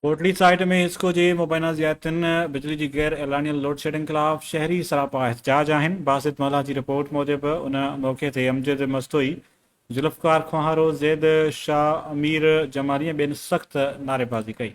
Kotri site ۾ HESCO جي مبينا زيادتين، بجلي جي غير اعلانيل لوڊشيڊنگ خلاف شهري سراپا احتجاج آهن. باسط ملاح جي رپورٽ موجب ان موقعي تي امجد مستوئي، ذوالفقار کوهارو، زيد شاهه، امير جمالي ۽ ٻين سخت نعريبازي ڪئي.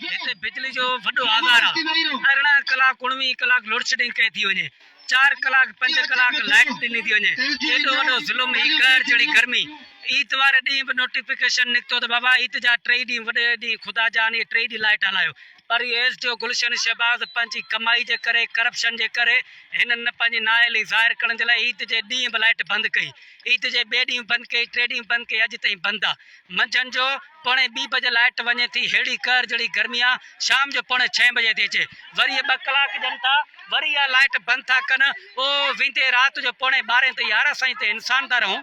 هتي بجلي جو وڏو آزار آ 18 ڪلاڪ 19 ڪلاڪ لوڊشيڊنگ ڪئي ٿي وڃي چار ڪلاڪ پنج ڪلاڪ لائٽ ڏني ٿي وڃي ايڏو وڏو ظلم هي قهر جهڙي گرمي عيد واري ڏينهن به نوٽيفڪيشن نڪتو ته بابا عيد جا ٽئي ڏينهن وڏي ڏينهن خدا جان اهي ٽئي ڏينهن لائٽ هلايو پر هي ايس ڊي او گلشن شهباز پنهنجي ڪمائي جي ڪري ڪرپشن جي ڪري هنن نه پنهنجي نااهلي ظاهر ڪرڻ جي لاء عيد جي ڏينهن به لائٽ بند ڪئي عيد جي ٻئي ڏينهن بند ڪئي ٽي ڏينهن بند ڪئي اڄ تائين بند آ منجهند جو پوڻي ٻي بجي لائٽ وڃي ٿي، ههڙي قهر جهڙي گرمي آ، شام جو پوڻي ڇهين بجي ٿي اچي، وري اهي ٻه ڪلاڪ ڏين ٿا، وري اها لائٽ بند ٿا ڪن، او ويندي رات جو پوڻي ٻارهين تائين يار اسان هتي انسان ٿا رهون،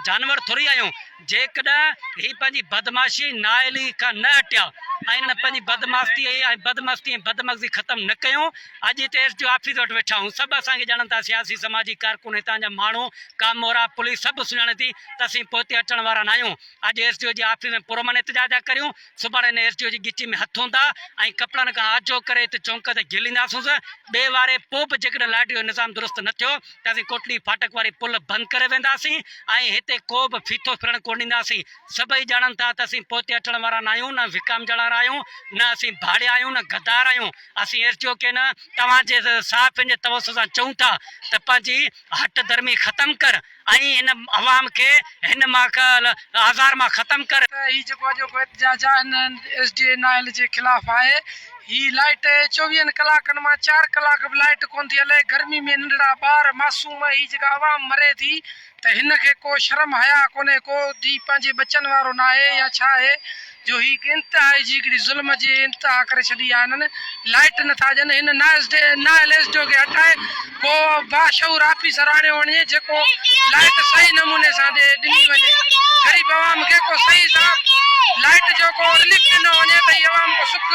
جانور ٿوري آهيون، جيڪڏهن هي پنهنجي بدمعاشي ۽ نااهلي کان نه هٽيا ۽ انهن پنهنجي بدماستي ۽ بدمستي ۽ بدمغزي ختم نه ڪيون، اڄ هتي ايس ڊي او آفيس وٽ ويٺا آهيون، سڀ اسان کي ڄاڻن ٿا، سياسي سماجي ڪارڪن هتان جا ماڻهو، ڪامورا، پوليس سڀ سڃاڻي ٿي ته اسين پوئتي هٽڻ وارا ناهيون. اڄ ايس ڊي او جي آفيس ۾ پرامن احتجاج ٿا ڪريون، سڀاڻي هن ايس ڊي او جي ڳچي ۾ هٿ هوندا ۽ ڪپڙن کان آجو ڪري هتي چونڪ تي گهلينداسونس، ٻئي واري پوء به جيڪڏهن لائٽ جو نظام درست نه ٿيو ته اسين ڪوٽڙي ڦاٽڪ واري پل بند ڪري وينداسين ۽ هتي ڪو به ڦيٿو ڦرڻ ڪونه ڏينداسين، سڀئي ڄاڻن ٿا ته اسين پوئتي هٽڻ وارا ناهيون، نه وڪامجڻ وارا آهيون، نه اسين ڀاڙيا آهيون نه غدار آهيون، اسين ايس ڊي او کي نه توهان جي صحافين جي توسط سان چئون ٿا ته پنهنجي هٽ ڌرمي ختم ڪر ۽ هن عوام کي هن مان آزار مان ختم ڪر. ته هي جيڪو اڄوڪو احتجاج آهي هن ايس ڊي اي نااهل جي خلاف آهي. هي لائيٽ چوويهن ڪلاڪن مان چار ڪلاڪ به لائيٽ ڪونه ٿي هلي گرمي ۾ ننڍڙا ٻار معصوم هي جيڪا عوام مري ٿي ته هن کي ڪو شرم حياء ڪونهي ڪو هي پنهنجي ٻچن وارو ناهي يا ڇا آهي جو هي انتهائي جي هڪڙي ظلم جي انتها ڪري ڇڏي آهي هنن لائٽ نٿا ڏين هن نااهل ايس ڊي او کي هٽائي ڪو باشعور آفيسر آڻيو وڃي جيڪو لائٽ صحيح نموني سان ڏي ڏني وڃي غريب عوام کي ڪو صحيح سان لائٽ جو ڪو رليف ڏنو وڃي ته هي عوام ڪو سک.